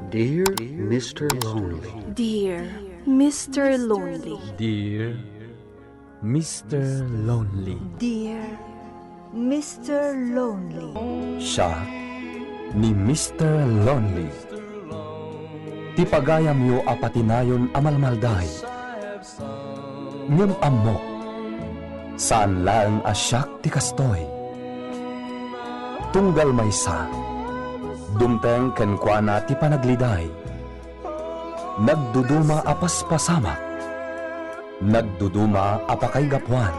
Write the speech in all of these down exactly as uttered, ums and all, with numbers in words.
Dear Mister Lonely. Dear Mister Lonely. Dear Mister Lonely. Dear Mister Lonely. Siak ni Mister Lonely. Ti pagayamyo a patinayon a malmalday. Ngem ammok, saan laeng a siak ti kastoy. Tunggal maysa, dumteng kenkuana ti panagliday. Nagduduma a paspasamak. Nagduduma a pakaigapuan.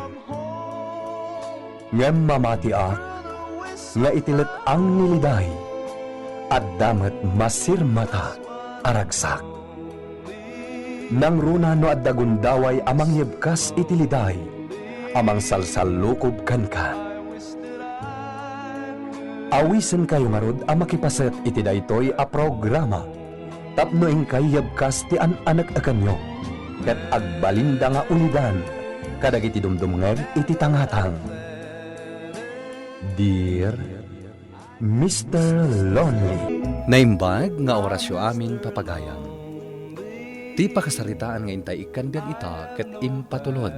Ngem mamatiak nga iti let-ang ni liday, adda met masirmata a ragsak. Nangruna no adda gundaway a mangyebkas iti liday a mangsalsallukob kenka. Awisenkayo ngarud a makipaset iti daytoy a programa tapno inkay yebkas ti an-aneknekanyo ket agbalinda nga ulidan kadagiti dumdumngeg iti tangatang. Dear Mister Lonely. Naimbag nga orasyo amin, papagayam. Ti pakasaritaan nga intay ikkan biag ita ket impatulod.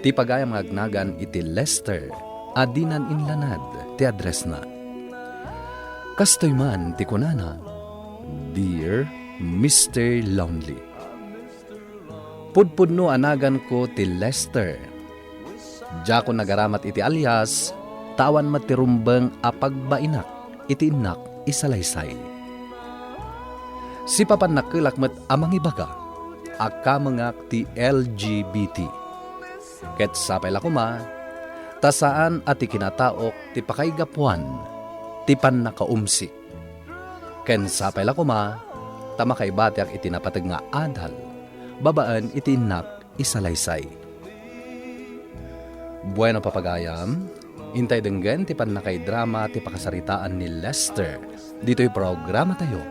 Ti pagayam nga agnagan iti Lester a dinan inlanad ti addressna. Kastoy man ti kunana, "Dear Mister Lonely." Pudpudno a naganko ti Lester. Diakon nagaramat iti alias, ta awan met ti rumbeng a pagbainak iti innak isalaysay. Sipapan nakkelak met a mangibaga a kamengak ti L G B T. Ket sapay la koma, ta saan a ti kinataok ti pakaigapuan ti pannakaumsik. Ken sapay la koma, ta makaibatiak iti napateg nga adal babaen iti innak isalaysay. Bueno, papagayam, intay denggen ti pannakaidrama ti pakasaritaan ni Lester ditoy programatayo,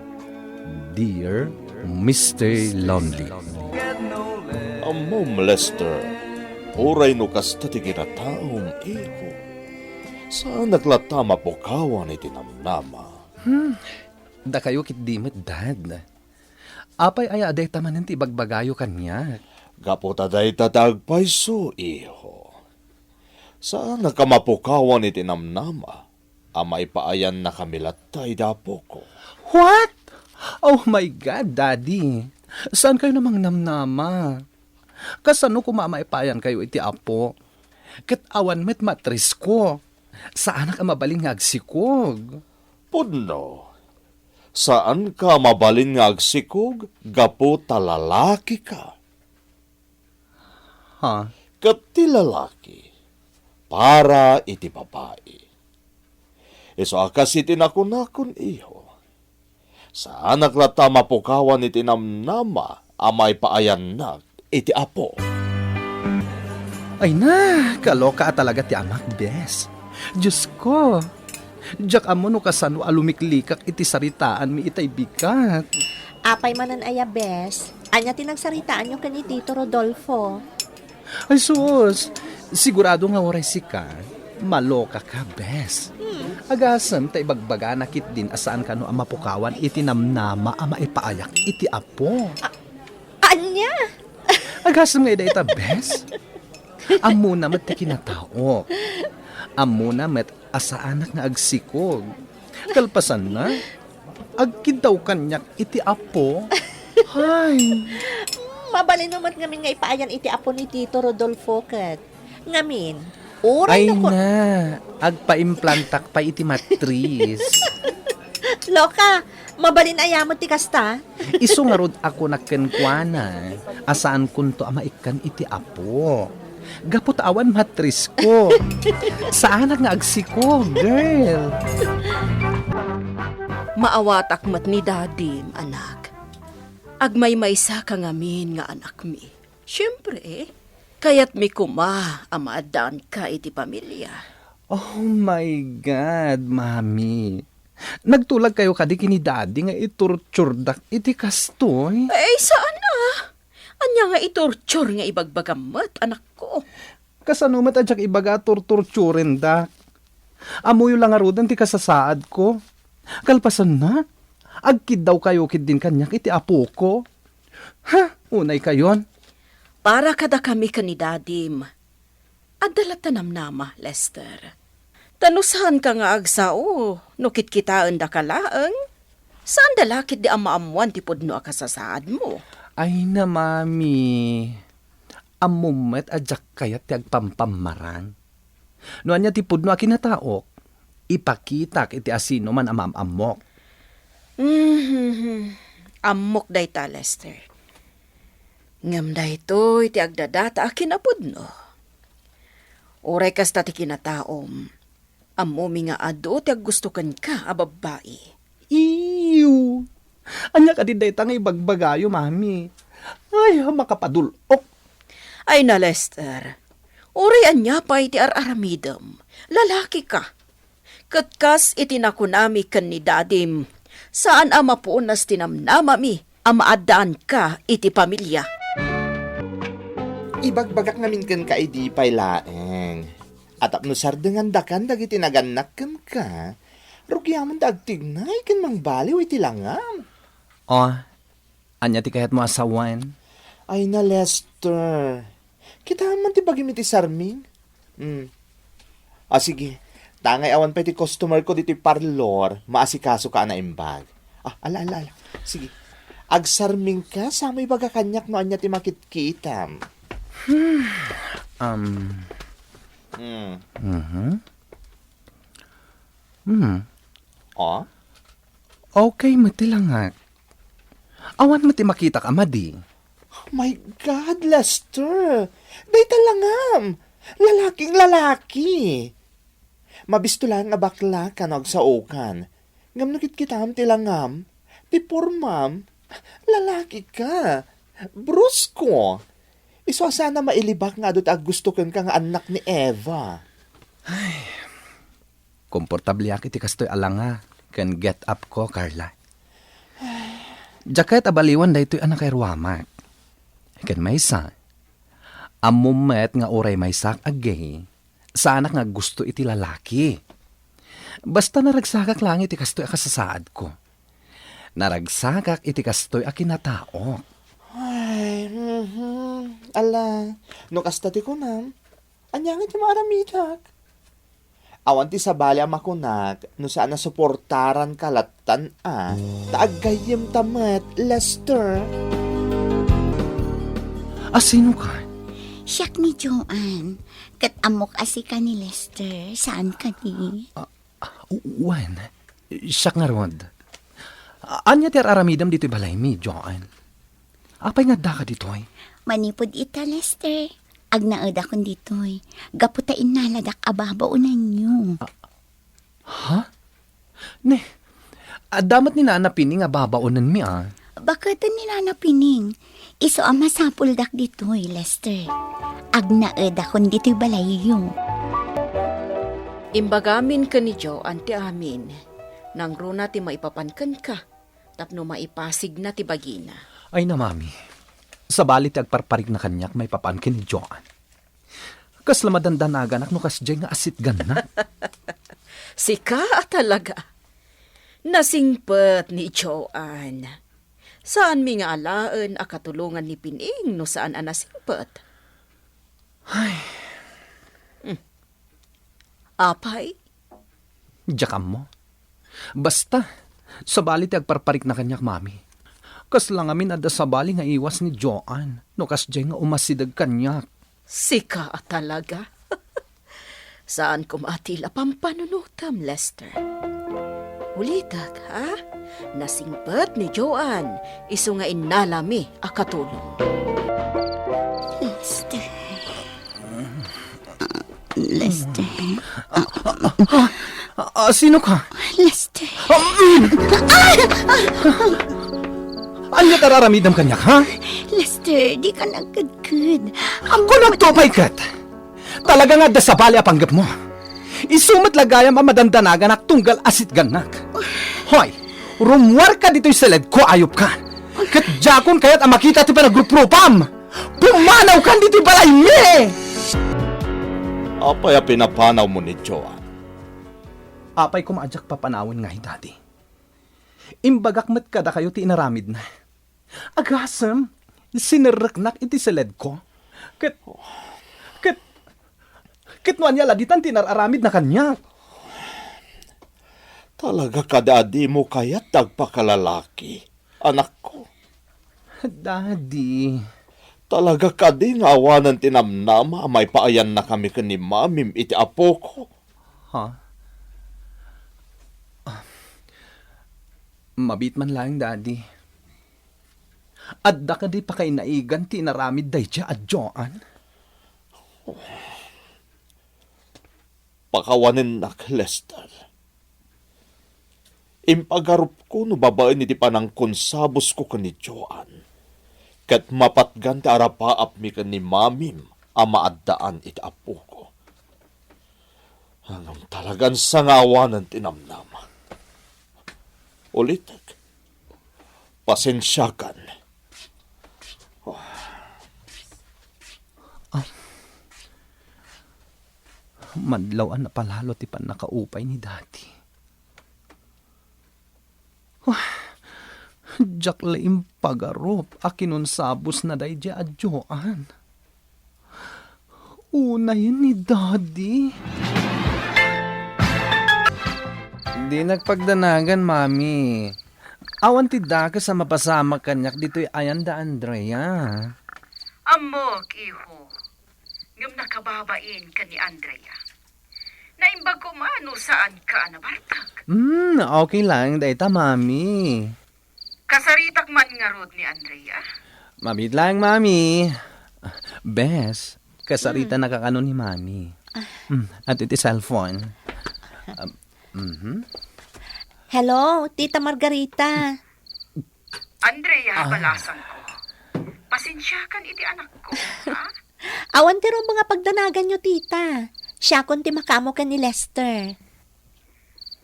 Dear Mister Lonely. Ammom, Lester, uray no kasta ti kinataom, iho, saanak latta a mapukawan iti namnama. Hmm, dakayo ketdi met, Dad. Apay aya a dayta manen ti ibagbagayo kaniak? Gapu ta dayta ti agpayso, iho. Saanak a mapukawan iti namnama a maipaayannakami latta idi apoko. What? Oh my God, Daddy! Saankayo a mangnamnama? Kasano koma a maipaayankayo iti apo? Ket awan met matrisko. Saanak a mabalin nga agsikog. Pudno, saanka a mabalin nga agsikog gapu ta lalakika. Ha? Ket ti lalaki, para iti babai. Isu a kas iti nakunakon, iho. Saanak latta a mapukawan iti namnama a maipaayannak iti apo. Ay na, kaloka a talaga ti amak, bes. Diyos ko, diak ammo no kasano a lumiklikak iti saritaanmi itay bigat. Apay manen aya, bes? Ania ti nagsaritaanyo ken ni Tito Rodolfo? Ay sus, sigurado nga uray sika, maloka ka, bes. Hmm. Agasem ta ibagbagana ketdin a saan kano a mapukawan iti namnama a maipaayak iti apo. A-, ania? Agasem nga ida ita, bes. Ammona met ti kinataok. Ammona met a saanak nga agsikog. Kalpasanna, agkiddaw kaniak iti apo. Hay. Mabalin met ngamin nga ipaayan iti apo ni Tito Rodolfo ket. Ngamin, uray Ay no ko- na, agpaimplantak pay iti matris. Loka, mabalin aya met ti kasta? Isu ngarud a kunak kenkuana a saankonto a maikkan iti apo. Gapu ta awan matrisko. Saanak nga agsikog, girl. Maawatak met ni dadim, anak. Agmaymaysaka ngamin nga anakmi. Siempre, kayatmi koma a maaddaanka iti pamilia. Oh my God, Mami. Nagtulagkayo kadi ken ni Daddy nga itorturdak iti kastoy? Ay, saan a? Ania nga itortur nga ibagbagam met, anakko? Kasano met a diak ibaga a torturturendak? Ammoyo la ngaruden ti kasasaadko. Kalpasanna, Agkiddawkayo ketdin kaniak iti apoko. Ha? Unaykayon? Para kadakami ken ni Dadim, adda latta namnama, Lester. Ta no saanka nga agsao, no kitkitaendaka laeng, saanda la ketdi a maammoan ti pudno a kasasaadmo. Ay na, Mami. Ammom met a diak kayat ti agpampammarang. No ania ti pudno a kinataok, ipakitak iti asinoman a maam-ammok. Mhm. Ammok dayta, Lester. Ngem daytoy ti agdadata a kinapudno. Uray kasta ti kinataom, ammomi nga adu ti aggusto kenka a babbai. Iyo! Ania kadi dayta nga ibagbagayo, Mami? Ay, makapadul-ok. Ay na, Lester. Uray ania pay ti ar-aramidem, lalaki ka. Ket kas iti nakunami ken ni Dadim, saan a mapuonas ti namnamami a maaddaanka iti pamilia. Ibagbagak ngamin kenka idi pay laeng a tapno sardengandakan dagiti nagannak kenka, rugiamon ta agtignay ken mangbaliw iti langam. Oh, ania ti kayatmo a sawen? Ay na, Lester. Kitaem man ti bagim iti sarming. Mm. Ah, sige. Tangay awan pay ti customer ko ditoy parlor, maasikasoka a naimbag. Ah, ala, ala, ala. Sige. Agsarmingka, sa mo ibaga kaniak no ania ti makitkitam. Hmm. Um. Mm. Mhm. Hmm. Ah? Okay met ti langak. Awan met ti makitak a madi. My God, Lester! Dayta langam! Lalaking lalaki! Mabisto laeng a bakla kano agsaokan. Ngem no kitkitaem ti langam, ti pormam, lalaki ka. Brusko. Isu a saan a mailibak nga adu ti aggusto kenka nga annak ni Eva. Ay, komportableak iti kastoy a langa ken get up ko, Carla. Diak kayat a baliwan daytoy a nakairuamak. Ken maysa, ammom met nga uray maysak a gay, saanak nga aggusto iti lalaki. Basta naragsakak laeng iti kastoy a kasasaadko. Naragsakak iti kastoy a kinataok. Ay, mhm. Ala, no kasta ti kunam, ania nga ti maaramidak? Awan ti sabali a makunak no saan a suportaranka lattan a, ta aggayyemta met, Lester. A, sinoka? Siak ni Joanne. Ket ammok a sika ni Lester, saan kadi? Ah, ah, wen, siak ngarud. A-, ania ti ar-aramidem ditoy balaymi, Joanne? Apay nga addaka ditoy? Manipud ita, Lester, agnaedakon ditoy, gapu ta innaladak a babaonanyo. Ah, ha? Ne, adda met ni Nana Pining a babaonenmi, a. Baketen ni Nana Pining, isu a masapuldak ditoy, Lester. Agnaedakon ditoy balayyo. Imbagamin ken ni Joanne ti amin. Nangruna ti maipapan kenka tapno maipasigna ti bagina. Ay na, Mami. Sabali ti agparparikna kaniak maipapan ken ni Joanne. Kasla madandanaganak no kasdiay nga asitgannak. Sika a talaga. Nasingpet ni Joanne. Saanmi nga alaen a katulongan ni Pining no saan a nasingpet. Ay. Hmm. Apay? Diak ammo. Basta, sabali ti agparparikna kaniak, Mami. Kasla ngamin adda sabali nga iwas ni Joanne no kasdiay nga umasideg kaniak. Sika a talaga. Saan koma ti la pampanunotam, Lester. Ulitek, ha? Nasingpet ni Joanne, isu nga innalami a katulong. Lester. Lester. Ah, ah, sino ka? Lester. Ah, mm. Ania ti ar-aramidem kaniak, ha? Lester, dika nagkedked. Kunam to, pay ket. Talaga nga adda sabali a panggepmo. Isu met la gayam a madandanaganak tunggal asitgannak. Hoy, rummuarka ditoy seledko, ayupka. Ket diakon kayat a makita ti panagruprupam. Pumanawkan ditoy balaymi! Apay a pinapanawmo ni Joanne? Apay koma a diak papanawen ngay, Daddy. Imbagak met kadakayo ti inaramidna. Agasem, sinerreknak iti seledko. Ket, ket, ket no ania la ditan ti inar-aramidna kaniak. Talaga kadi a dimo kayat ti agpakalalaki, anakko? Daddy. Talaga kadi nga awanen ti namnama a maipaayannakami ken ni Mamim iti apoko? Ha? Ah, mabiit man laeng, Daddy. Adda kadi pakainaigan ti inaramid daydiay a Joan? Pakawanennak, Lester. Impagarupko no babaen iti panangkonsabosko ken ni Joan, ket mapatgan ti arapaapmi ken ni Mamim a maaddaan iti apoko. Ngem talagan sangawanen ti namnama. Ulitek, pasensiakan. Ah, madlaw a napalalo ti pannakaupay ni Daddy. Diak la impagarup a kinonsabosna daydiay a Joan. Unayen ni Daddy. Dinak pagdanagan, Mami. Awan ti dakes a mapasamak kaniak ditoy ayan da Andrea. Ammok, iho. Ngem nakababain ken ni Andrea. Naimbag koma no saanka a nabartek. Hmm, okay lang dayta, Mami. Kasaritak man ngarud ni Andrea. Mabiit lang, Mami. Bes, kasarita na kakano ni Mami. Hmm, at iti cellphone. Ah, mhm. Hello, Tita Margarita. Andrea, ah, balasangko. Pasensiakan iti anakko, ha? Awan ti rumbeng a pagdanaganyo, tita. Siakon ti makaammo ken ni Lester.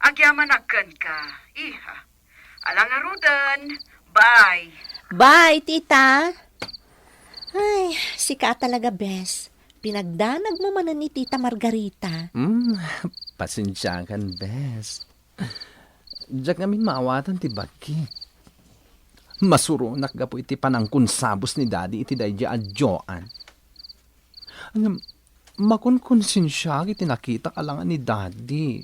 Agyamanak kenka, iha. Ala ngaruden. Bye. Bye, tita. Ay, sika talaga, bes. Pinagdanagmo manen ni Tita Margarita. Hmm, pasensiakan, bes. Diak ngamin maawatan ti bagik. Masuronak gapu iti panangkonsabos ni Daddy iti daydiay a Joan. Ngem, makonkonsensiak iti nakitak a langa ni Daddy.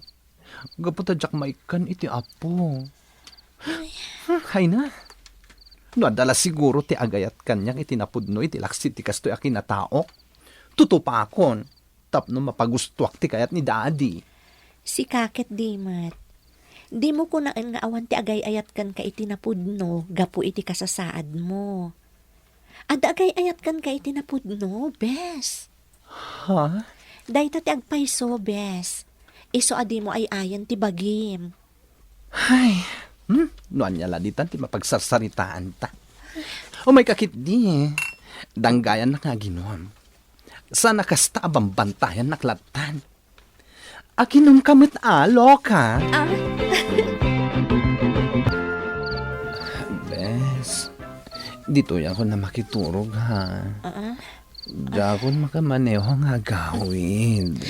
Gapu ta diak maikkan iti Apo. Ay. Hmm, hayna. No adda la siguro ti agayat kaniak iti napudno iti laksi ti kastoy a kinataok, tutupakon tapno mapagustuak ti kayat ni Daddy. Sika ket di met. Dimo kunaen nga awan ti agay-ayat kenka iti napudno gapu iti kasasaadmo. Adda agay-ayat kenka iti napudno, bes. Ha? Dayta ti agpayso, bes. Isu a dimo ay-ayen ti bagim. Hay, hmm? No ania la ditan ti mapagsarsaritaanta. Umayka ketdi. Danggayannak nga aginom. Saan a kasta a bambantayannak lattan. Aginomka met a, loka. Ah. Bes, ditoy ako na makiturog, ha? Ah. Diakon makamaneho nga agawid.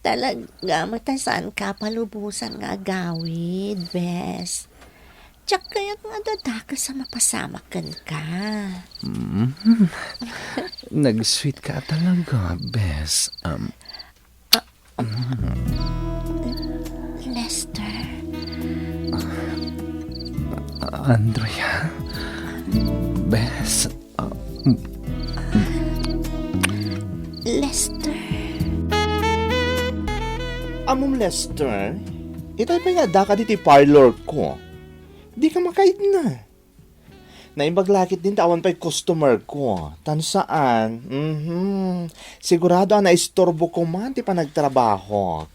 Talaga met a saanka a palubosan nga agawid, bes. Diak kayat nga adda dakes a mapasamak kenka. Mm. Nag-sweet ka talaga, bes. Um, Ah, mm. Lester? Andrea? Bes? Ah, mm. Lester? Ammom, Lester? Itay pay nga addaka ditoy parlor ko. Dika makaidna. Naimbag la ketdin ta awan pay customer ko. Tan saan. Mhm. Sigurado a naisturbo ko man ti panagtrabahok.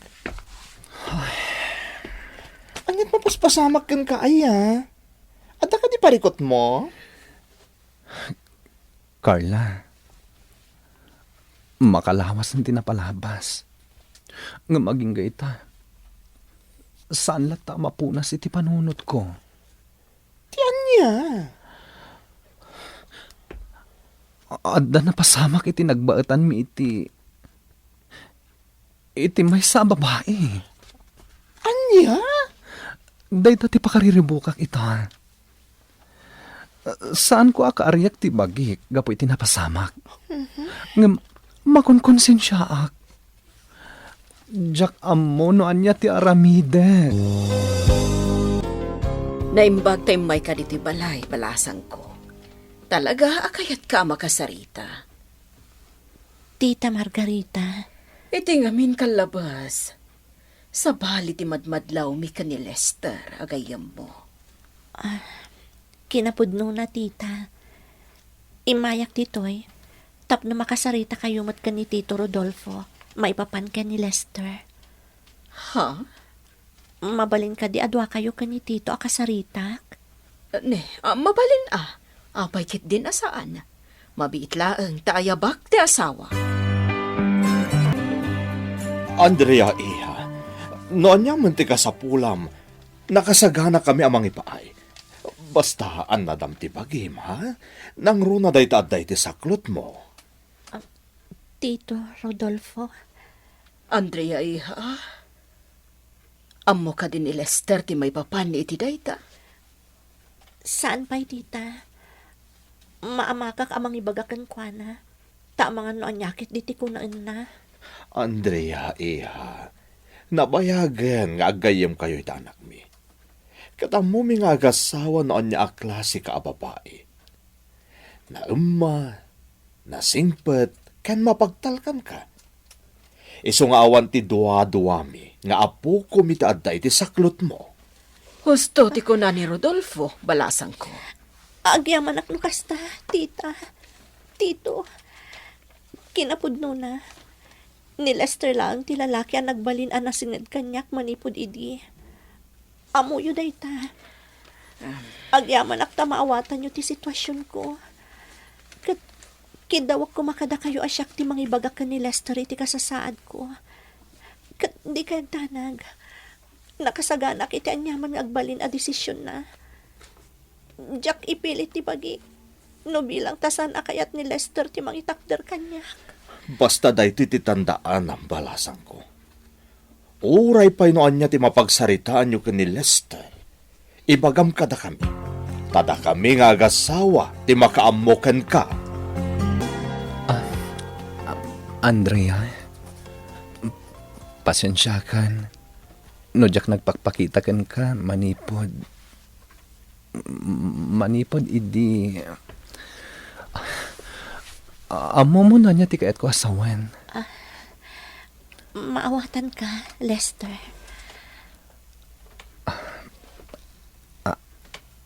Ay. Ania't mapaspasamak kenka, aya? Adda kadi parikutmo? Carla, makalawasen ti napalabas. Ngem agingga ita, saan latta a mapunas iti panunotko. Ti ania? Adda napasamak iti nagbaetanmi iti, iti maysa a babai. Ania? Dayta ti pakariribukak ita. Saanko a kaariek ti bagik gapu iti napasamak. Ngem makonkonsensiaak. Diak ammo no ania ti aramidek. Naimbag ta immayka ditoy balay, balasangko. Talaga a kayatka a makasarita. Tita Margarita. Iti ngamin kallabas, sabali ti madmadlawmi ken ni Lester a gayyemmo. Ah, kinapudnona, tita. Immayak ditoy, tapno makasaritakayo met ken ni Tito Rodolfo, maipapan ken ni Lester. Ha? Mabalin kadi a duakayo ken ni Tito a kasaritak? Ne, ah, mabalin a. Apay ketdin a saan? Mabiit laeng ta ayabak ti asawa. Andrea, iha, no aniaman ti kasapulam, nakasaganakami a mangipaay. Basta, annadam ti bagim, ha? Nangruna dayta adda iti saklotmo. Ah, Tito Rodolfo? Andrea, iha, ammo kadi ni Lester ti maipapan iti dayta? Saan pay, tita. Maamakak a mangibaga kenkuana, ta amangan no ania ketdi ti kunaenna. Andrea, iha, nabayagen nga aggayyemkayo iti anakmi. Ket ammomi nga agasawa no ania a klasika a babai. Naemma, nasingpet, ken mapagtalkanka. Isu nga awan ti duaduami nga apokom iti adda iti saklotmo. Husto ti kuna ni Rodolfo, balasangko. Agyamanak no kasta, tita. Tito, kinapudnona, ni Lester laeng ti lalaki a nagbalin a nasinged kaniak manipud idi. Ammoyo dayta. Agyamanak ta maawatanyo ti situasionko. Ket kiddawek koma kadakayo a siak ti mangibaga ken ni Lester iti kasasaadko. Ket dika agdanag. Nakasaganak iti aniaman nga agbalin a desisionna. Diak ipilit ti bagik no bilang ta saan a kayat ni Lester ti mangitakder kaniak. Basta daytoy ti tandaanam, balasangko. Uray pay no ania ti mapagsaritaanyo ken ni Lester, ibagam kadakami. Ta dakami nga agasawa ti makaammo kenka. Ah, ah, Andrea, pasensiakan no diak nagpakpakita kenka manipud, manipud idi, ah, ammomo no ania ti kayatko a sawen. Ah, maawatanka, Lester. Ah,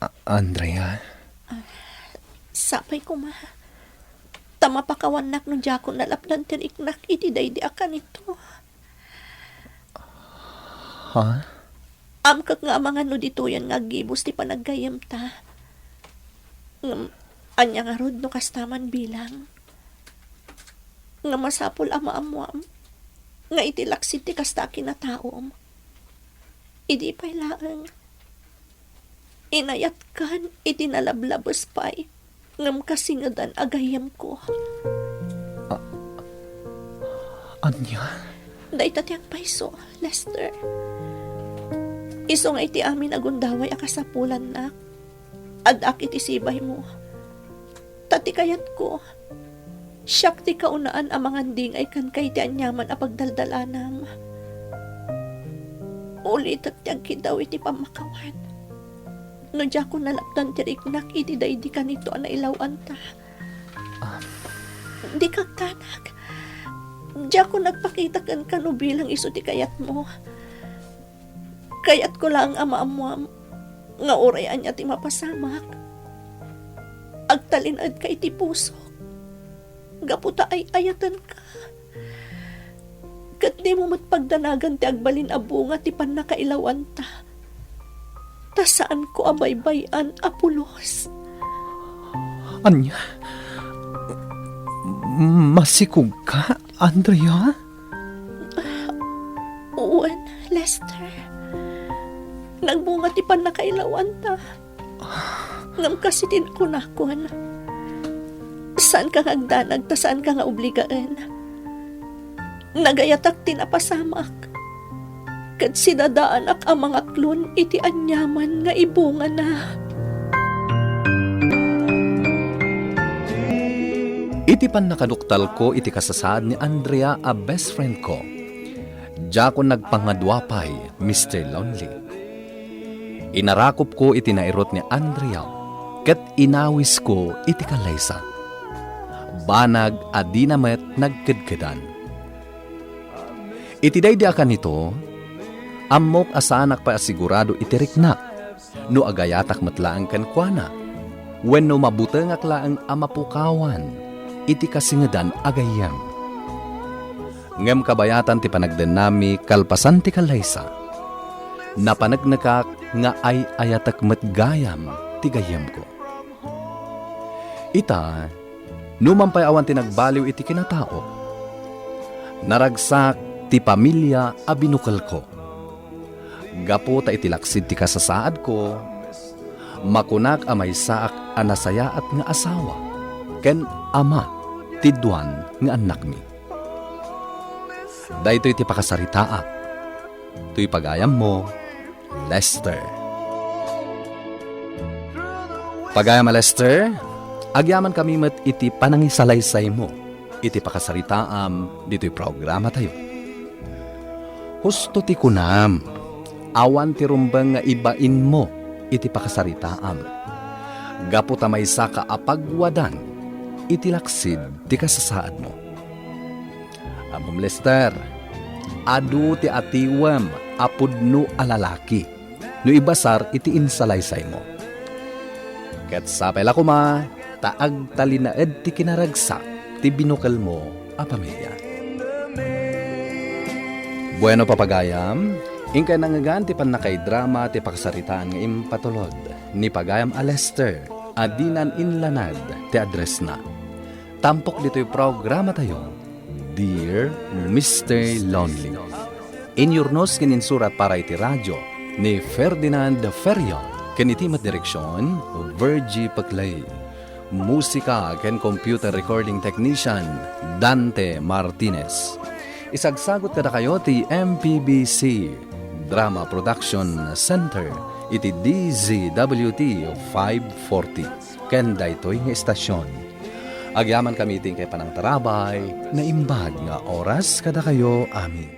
ah, Andrea? Ah, sapay koma. Ta mapakawannak no diakon nalapdan ti riknak iti daydi a kanito. Ha? Amkak nga amangan no ditoyen nga aggibus ti panaggayyemta. Ngem, ania ngarud no kasta man bilang? Nga masapul a maammoam nga iti laksid ti kasta a kinataom, idi pay laeng inayatkan iti nalablabes pay ngem kasingedan a gayyemko. A-, ania? Dayta ti agpayso, Lester. Isu nga iti amin a gundaway a kasapulannak, addaak iti sibaymo. Ta ti kayatko, siak ti kaunaan a mangandingay kenka iti aniaman a pagdaldalanam. Ulitek ti agkiddaw iti pammakawan. No diakon nalapdan ti riknak iti daydi kanito a nailawanta. Ah. Dika agdanag. Diakon nagpakita kenka no bilang isu ti kayatmo. Kayatko laeng a maammoam nga uray ania ti mapasamak, agtalinaedka iti pusok gapu ta ay-ayatenka. Ket dimo met pagdanagan ti agbalin a bunga ti pannakailawanta, ta saanko a baybay-an a pulos. Ania? Masikogka, Andrea? Wen, Lester. Nagbunga ti pannakailawanta. Ngem kas iti kunakon, saanka nga agdanag ta saanka nga obligaen. Nagayatak ti napasamak. ket sidadaanak a mangaklon iti aniaman nga ibungana. Iti pannakaduktalko iti kasasaad ni Andrea a best friend ko, diakon nagpangadua pay, Mister Lonely. Inarakopko iti nairut ni Andrea ket inawisko iti kallaysa. Banag a dina met nagkedkedan. Iti daydi a kanito, ammok a saanak pay a sigurado iti riknak no agayatak met laeng kenkuana wenno mabutengak laeng a mapukawan iti kasingedan a gayyem. Ngem kabayatan ti panagdennami kalpasan ti kallaysa, napaneknekak nga ay-ayatek met gayam ti gayyemko. Ita, numan pay awan ti nagbaliw iti kinatao, naragsak ti pamilia a binukelko. Gapu ta iti laksid ti kasasaadko, makunak a maysaak a nasayaat nga asawa ken ama ti duan nga annakmi. Daytoy ti pakasaritaak. Toy pagayammo, Lester. Pagayam a Lester, agyamankami met iti panangisalaysaymo iti pakasaritaam ditoy programatayo. Husto ti kunam, awan ti rumbeng nga ibainmo iti pakasaritaam, gapu ta maysaka a pagwadan iti laksid ti kasasaadmo. Ammom, Lester, adu ti atiwem a pudno a lalaki no ibasar iti insalaysaymo. Ket sapay la koma ta agtalinaed ti kinaragsak ti binukelmo a pamilia. Bueno, papagayam, inkay nangngegan ti pannakaidrama ti pakasaritaan nga impatulod ni pagayam a Lester a dinan inlanad ti addressna. Tampok ditoy programatayo, Dear Mister Lonely. Inyurnos ken insurat para iti radio ni Ferdinand Ferio, ken iti met direksion, Virgie Peclay. Musika ken computer recording technician, Dante Martinez. Isagsagot kadakayo ti M P B C Drama Production Center iti D Z W T five forty. Ken daytoy nga estasion. Agyamankami iti inkay panangtarabay, naimbag nga oras kadakayo amin.